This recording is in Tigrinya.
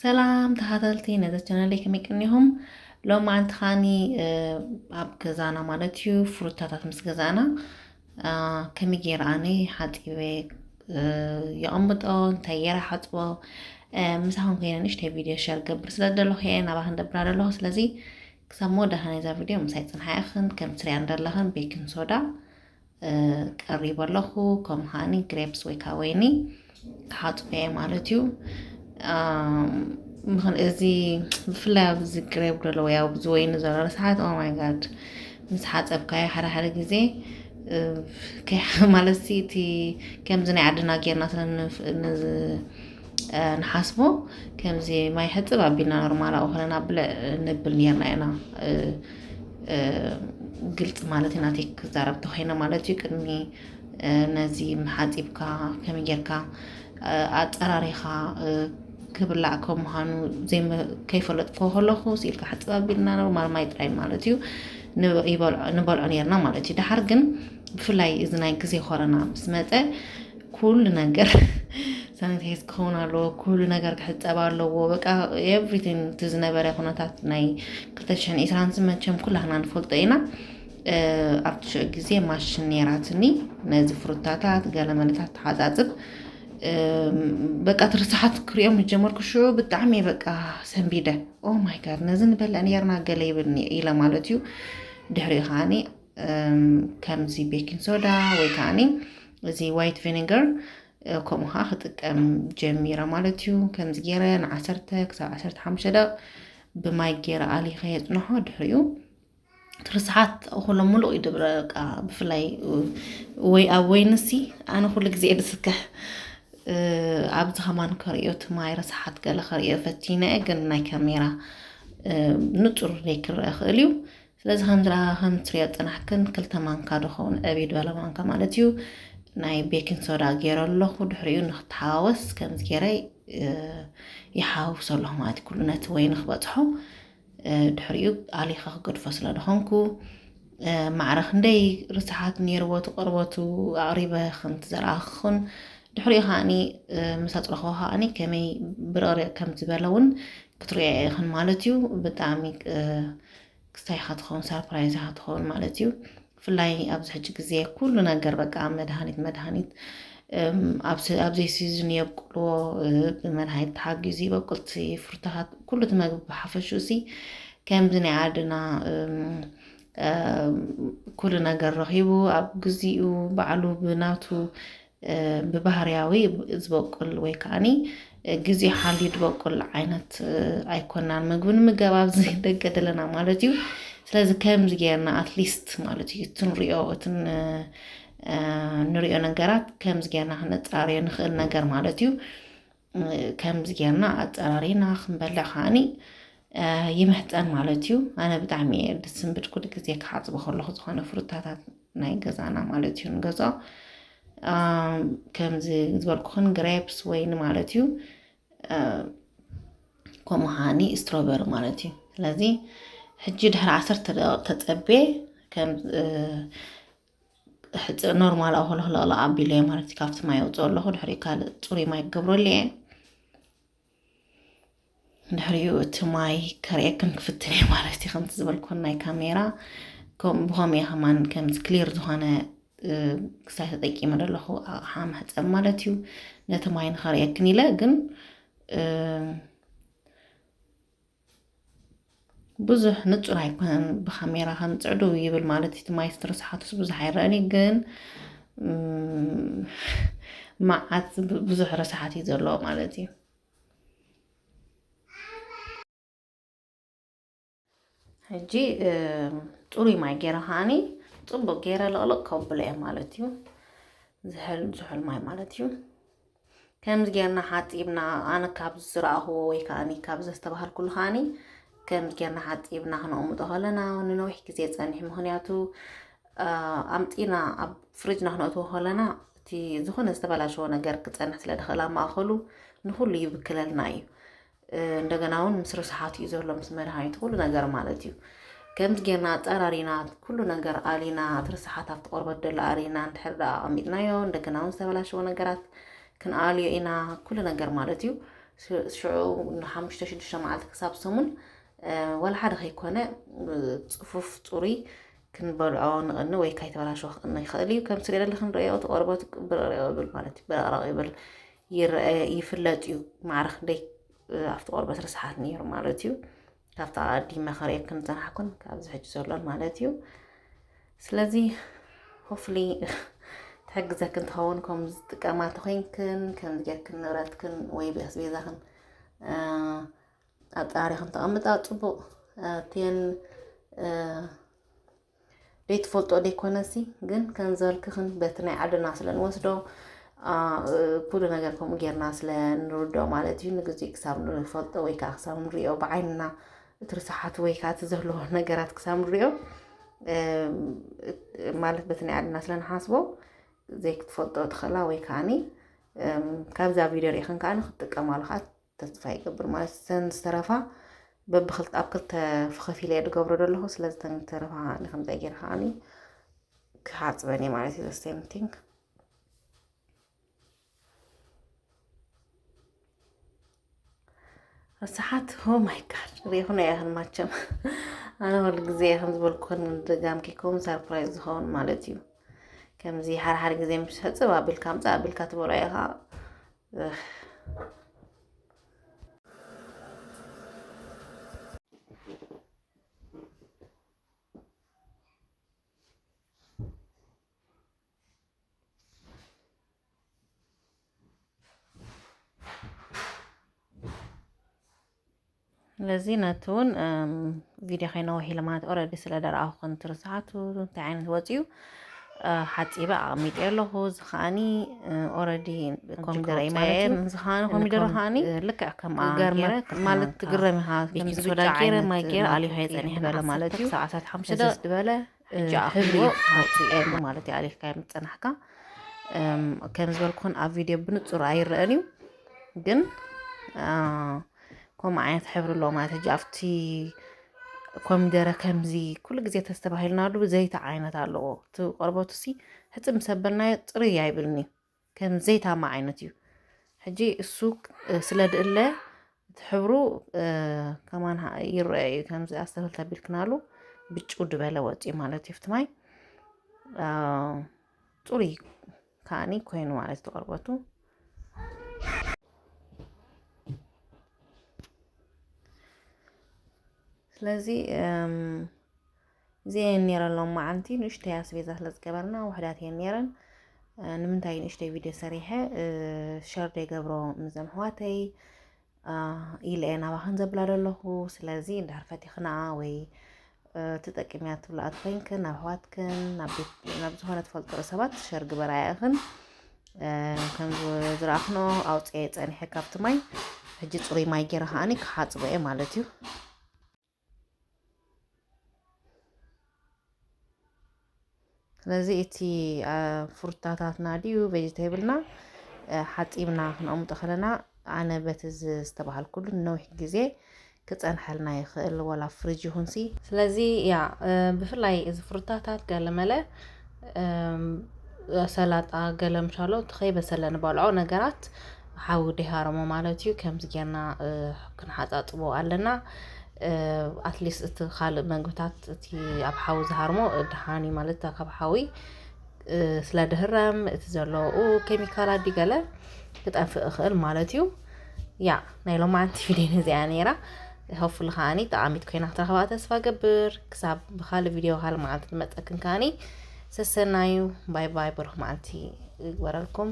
ሰላም ተኸታተልቲ ነዚ ቻነለይ፣ ከመይ ቀኒኹም? ሎማዓንቲ ኸኣኒ ኣብ ገዛና ማለት እዩ ፍሩታታት ምስ ገዛእና ከመይ ገይረ ኣነ ሓፂበ የቐምጦ፣ እንታይ ገይረ ሓፅቦ ምሳኹም ከይነ ንእሽተይ ቪድዮ ሸር ገብር ስለ ዘለኹ እየ ናባኽን ደብራ ዘለኹ። ስለዚ ክሳብ መወዳእታ ናይዛ ቪድዮ ምሳይ ፅንሓ ኢኽን። ከም ትሪኣ እንደለኽን ቤኪንግ ሶዳ ቀሪበ ኣለኹ። ከምኡ ከዓኒ ግሬፕስ ወይ ከዓ ወይኒ ክሓፅቦ እየ ማለት እዩ። ምኽን እዚ ብፍላይ ኣብዚ ግሬፕ ዘሎ ወይ ኣብዚ ወይኒ ዘሎ ረስሓት፣ ኦ ማይ ጋድ፣ ምስ ሓፀብካዮ ሓደ ሓደ ግዜ ማለት ሲ እቲ ከምዚ ናይ ዓድና ጌርና ስለ ንሓስቦ ከምዚ ማይ ሕፅብ ኣቢልና ኖርማል ኣብኡ ከለና ብልዕ ንብል ኔርና ኢና። ግልፂ ማለት ኢና ተይ ክዛረብ ተኮይነ ማለት እዩ። ቅድሚ ነዚ ሓፂብካ ከመይ ጌርካ ኣፀራሪኻ ክብላዕ ከም ምዃኑ ከይፈለጥኮ ከለኹ ስኢልካ ሕፅብ ኣቢልና ኖርማል ማይ ጥራይ ማለት እዩ ንበልዖ ኔርና ማለት እዩ። ድሓር ግን ብፍላይ እዚ ናይ ግዜ ኮረና ምስ መፀ ኩሉ ነገር ሳኒታይዝ ክኸውን ኣለዎ፣ ኩሉ ነገር ክሕፀብ ኣለዎ። በቃ ኤቭሪቲንግ እቲ ዝነበረ ኩነታት ናይ ክልተ ሽሕን ዕስራን መቸም ኩላህና ንፈልጦ ኢና። ኣብቲ ሽዑ ግዜ ማሽን ነይራትኒ ነዚ ፍሩታታት ገለመለታት ተሓፃፅብ። በቃ ትርሳሓት ክሪኦም ዝጀመርኩ ሽዑ ብጣዕሚ በቃ ሰንቢደ። ኦ ማይ ጋድ፣ ነዚ ንበልዕ ነይርና ገለ ይብልኒ ኢለ ማለት እዩ። ድሕሪኡ ከዓኒ ከምዚ ቤኪንግ ሶዳ ወይ ከዓኒ እዚ ዋይት ቪኒገር ከምኡ ከዓ ክጥቀም ጀሚረ ማለት እዩ። ከምዚ ገይረ ንዓሰርተ ክሳብ ዓሰርተ ሓሙሽተ ደቂቕ ብማይ ገይረ ኣሊኸ የፅንሖ። ድሕሪኡ እቲ ርስሓት ኩሎም ሙሉቕ እዩ ድብረ። በቃ ብፍላይ ወይ ኣብ ወይንሲ ኣነ ኩሉ ግዜ እየ ድስክሕ። ኣብዚ ከማን ከርእዮ እቲ ማይ ርስሓት ገለ ከርእዮ ፈቲነ እየ፣ ግን ናይ ካሜራ ንፁር ዘይክረአ ይኽእል እዩ። ስለዚ ከም ዝረኣ ከም ትሪኦ ዝፀናሕክን ክልተ ማንካ ድኸውን ዕብይ ዝበለ ማንካ ማለት እዩ ናይ ቤኪንግ ሶዳ ገይረ ኣለኹ። ድሕሪኡ ንክተሓዋወስ ከምዚ ገይረ ይሓውሶ ኣለኹ ማለት እዩ። ኩሉ ነቲ ወይኒ ክበፅሖ ድሕሪኡ ኣሊኸ ክገድፎ ስለ ድኾንኩ ማዕረ ክንደይ ርስሓት ነይርዎ እቲ ቆርበቱ ኣቕሪበ ከምቲ ዘረኣኽኹን ድሕሪኡ ከዓኒ ምስ ኣፅረኽዎ ከዓኒ ከመይ ብርቕሪቕ ከም ዝበለ እውን ክትሪኦ ኢኽን ማለት እዩ። ብጣዕሚ ክስታይ ኢኻ ትኸውን፣ ሳርፕራይዝ ኢኻ ትኸውን ማለት እዩ። ብፍላይ ኣብዚ ሕጂ ግዜ ኩሉ ነገር በቃ መድሃኒት መድሃኒት ኣብዚ ሲዝን የብቁልዎ። ብመድሃኒት ተሓጊዙ ይበቁል እቲ ፍሩታታት ኩሉ እቲ መግቢ ብሓፈሽኡ ሲ ከምዚ ናይ ዓድና ኩሉ ነገር ረኺቡ ኣብ ግዚኡ ባዕሉ ብናቱ ብባህርያዊ ዝበቁል ወይ ከዓኒ ግዜ ሓልዩ ዝበቁል ዓይነት ኣይኮናን ምግቢ ንምገብ ኣብዚ ደገ ደለና ማለት እዩ። ስለዚ ከምዚ ጌርና ኣትሊስት ማለት እዩ እቲ ንሪኦ እቲ ንሪኦ ነገራት ከምዚ ጌርና ክነፀራርዮ ንኽእል ነገር ማለት እዩ። ከምዚ ጌርና ኣፀራሪና ክንበልዕ ከዓኒ ይምሕፀን ማለት እዩ። ኣነ ብጣዕሚ እየ ድስንብድ ኩሉ ግዜ ክሓፅቦ ከለኹ ዝኾነ ፍሩታታት ናይ ገዛና ማለት እዩ ንገዝኦ። ከምዚ ዝበልኩኽን ግሬፕስ ወይኒ ማለት እዩ። ከምኡ ከዓኒ ስትሮበሪ ማለት እዩ። ስለዚ ሕጂ ድሕሪ ዓሰርተ ደቂቕ ተፀቤ ከም ሕፅእ ኖርማል ኣኹ ለኽለቕለቕ ኣቢለ ማለት እዩ። ካብቲ ማይ ኣውፅኦ ኣለኹ። ድሕሪ ካልእ ፅሩይ ማይ ክገብረሉ እየ። ድሕሪኡ እቲ ማይ ከርእየክን ክፍትን እየ ማለት እዩ። ከምቲ ዝበልኩን ናይ ካሜራ ከም ብኸምኡ እየ ከማን ከምዚ ክሊር ዝኾነ ክሳይ ተጠቂመ ዘለኹ ኣቕሓ መሕፀብ ማለት እዩ። ነቲ ማይ ንኸርእየክን ኢለ ግን ብዙሕ ንጹር ኣይኮነን ብካሜራ ከም ጽዕዱ ይብል ማለት እቲ ማይ ስትረስሓቱስ ብዙሕ ኣይረኣን እዩ ግን መዓት ብዙሕ ረስሓት እዩ ዘለዎ ማለት እዩ። ሕጂ ጽሩይ ማይ ገይረ ከዓኒ ጽቡቅ ገይረ ልቕልቕ ከብሎ እየ ማለት እዩ። ዝሕል ዝሑል ማይ ማለት እዩ። ከምዚ ጌርና ሓጺብና ኣነ ካብ ዝረኣኽዎ ወይ ከዓኒ ካብ ዘስተባሃልኩሉ ከዓኒ ከምዚ ጌርና ሓጺብና ክነቕምጦ ከለና ንነዊሕ ግዜ ይጸንሕ። ምኽንያቱ ኣምጺና ኣብ ፍሪጅና ክነእትዎ ከለና እቲ ዝኾነ ዝተበላሸወ ነገር ክጸንሕ ስለ ድኽእል ኣብ ማእኸሉ ንኹሉ ይብክለልና እዩ። እንደገና እውን ምስ ርስሓት እዩ ዘሎ ምስ መድሃኒት ኩሉ ነገር ማለት እዩ። ከምዚ ጌርና ኣጻራሪና ኩሉ ነገር ኣሊና እቲ ርስሓት ኣብቲ ቆርበት ዘሎ ኣሪና እንድሕር ደኣ ኣቐሚጥናዮ እንደገና እውን ዝተበላሸወ ነገራት ክንኣልዮ ኢና ኩሉ ነገር ማለት እዩ። ሽዑ ንሓሙሽተ ሽዱሽተ መዓልቲ ክሳብ ሰሙን ወላ ሓደ ከይኮነ ጽፉፍ ጽሩይ ክንበልዖ ንቕኒ ወይ ካይተበላሸወ ክቕኒ ይኽእል እዩ። ከም ስገደሊ ክንሪኦ እቲ ቆርበት ብርቕሪቕ ይብል ማለት እዩ። ብርቕሪቕ ይብል ይፍለጥ እዩ። ማዕረ ክንደይ ኣብቲ ቆርበት ርስሓት ነይሩ ማለት እዩ። ካብቲ ኣቐዲመ ከርእየክን ዝጸናሕኩን ካብዚ ሕጂ ዘሎን ማለት እዩ። ስለዚ ሆፍሊ ትሕግዘክን ትኸውን ከም ዝጥቀማ ተኮይንክን ከም ዝጌርክን ንብረትክን ወይ ኣስቤዛኽን ኣጠራሪኽን ተቐምጣ ጽቡቕ። ቴን ደይትፈልጦ ደይኮነሲ ግን ከምዘልክኽን በቲ ናይ ዓድና ስለ ንወስዶ ኩሉ ነገር ከምኡ ጌርና ስለ ንርድኦ ማለት እዩ። ንግዜ ክሳብ ንፈልጦ ወይ ከዓ ክሳብ ንሪኦ ብዓይንና እቲ ርስሓት ወይ ከዓ እቲ ዘለዎ ነገራት ክሳብ ንሪኦ ማለት በቲ ናይ ዓድና ስለ ንሓስቦ ዘይክትፈልጦ ትኽእላ ወይ ከዓኒ ካብዛ ቪድዮ ርኢኽን ከዓኒ ክትጥቀማሉ ከዓ ተስፋ ይገብር ማለት እተን ዝተረፋ በብክልተ ኣብ ክልተ ፈኸፊለ እየ ዝገብሮ ዘለኹ። ስለዚ እተን ዝተረፋ ንከምታይ ገይረ ከዓኒ ክሓፅበን እየ ማለት እዩ። Same thing። ርስሓት ኦ ማይ ጋድ ሪኢኹም ኢኹም ማቸም። ኣነ ኩሉ ግዜ ከም ዝበልኩን ድጋም ኪኮም ሰርፕራይዝ ዝኸውን ማለት እዩ። ከምዚ ሓደ ሓደ ግዜ ምስ ሕፅብ ኣቢልካ ምፃእ ኣቢልካ ትበልዖ ኢኻ። ስለዚ ነቲ እውን ቪድዮ ከይነውሕ ኢለ ማለት ኦረዲ ስለ ደረኣኹ ክንትርስሓቱ እንታይ ዓይነት ወፂኡ ሓፂበ ኣቐሚጠ ኣለኹ። እዚ ከዓኒ ኦረዲ ኮሚደረ እዩ ማለት እዩ። እዚ ከዓኒ ኮሚደረ ከዓኒ ልክዕ ከምኣ ገይረ ማለት ትግረም ኢኻ። ቤኪንግ ሶዳ ገይረ ማይ ገይረ ኣሊኸ የፀኒሕና ማለት እዩ። ክሳብ ዓሰርተ ሓሙሽተ ደቂቕ ዝበለ ሕብሪ ኣውፅኤሉ ማለት እዩ። ኣሊኽካ ምፀናሕካ ከም ዝበልኩን ኣብ ቪድዮ ብንፁር ኣይረአን እዩ ግን ከምኡ ዓይነት ሕብሪ ኣለዎ ማለት ሕጂ ኣብቲ ኮሚደረ ከምዚ ኩሉ ግዜ ተስተባሂልና ዱ ዘይታ ዓይነት ኣለዎ። እቲ ቆርበቱ ሲ ሕፅብ ምስ ኣበልናዮ ፅርይ ኣይብልን እዩ። ከም ዘይታማ ዓይነት እዩ። ሕጂ እሱ ስለ ድእለ እቲ ሕብሩ ከማን ይረአ እዩ። ከምዚ ኣስተፍል ተቢልክናሉ ብጭው ድበለ ወፂኡ ማለት እዩ። ፍቲ ማይ ፅሩይ ከዓኒ ኮይኑ ማለት እዩ ቆርበቱ። ስለዚ እዚአን ነይረን ሎማዓንቲ ንእሽተይ ኣስቤዛ ስለ ዝገበርና ውሕዳት እየን ነይረን። ንምንታይ ንእሽተይ ቪድዮ ሰሪሐ ሸር ደይገብሮ ምዘም ኣሕዋተይ ኢለ እየ ናባኽን ዘብላ ዘለኹ። ስለዚ እንድሕር ፈቲኽንኣ ወይ ተጠቂምያ ትብላ ኣትኮይንክን ናብ ኣሕዋትክን ናብ ዝኾነ ትፈልጦ ሰባት ሸር ግበራ ያእኽን ከም ዝረኣኽኖ ኣውፅኤ ፀኒሐ ካብቲ ማይ ሕጂ ፅሩይ ማይ ገይረ ከዓኒ ክሓፅቦ እየ ማለት እዩ። ስለዚ እቲ ፍሩታታትና ድዩ ቬጅቴብልና ሓፂብና ክነቕምጦ ከለና ኣነ በቲ ዝተባሃልኩሉ ነዊሕ ግዜ ክፀንሐልና ይኽእል ወላ ፍሪጅ ይኹንሲ። ስለዚ ያ ብፍላይ እዚ ፍሩታታት ገለመለ ሰላጣ ገለ ምሻሎ እቲ ከይበሰለ ንበልዖ ነገራት ሓዊ ደይሃረሞ ማለት እዩ። ከምዚ ጌርና ክንሓፃፅቦ ኣለና። ኣትሊስት እቲ ካልእ መግብታት እቲ ኣብ ሓዊ ዝሃርሞ ድሓን እዩ ማለት ካብ ሓዊ ስለ ድህረም እቲ ዘለዉ ኬሚካላት ድገለ ክጠፍእ እኽእል ማለት እዩ። ያ ናይ ሎማዓንቲ ቪድዮ ነዚኣ ነይራ። ሆፍሊ ከዓኒ ጠቓሚት ኮይና ክትረኽባ ተስፋ ገብር። ክሳብ ብካልእ ቪድዮ ካልእ መዓልቲ ንመፀክን ከዓኒ ሰሰናዩ። ባይ ባይ፣ ብሩኽ መዓልቲ ይግበረልኩም።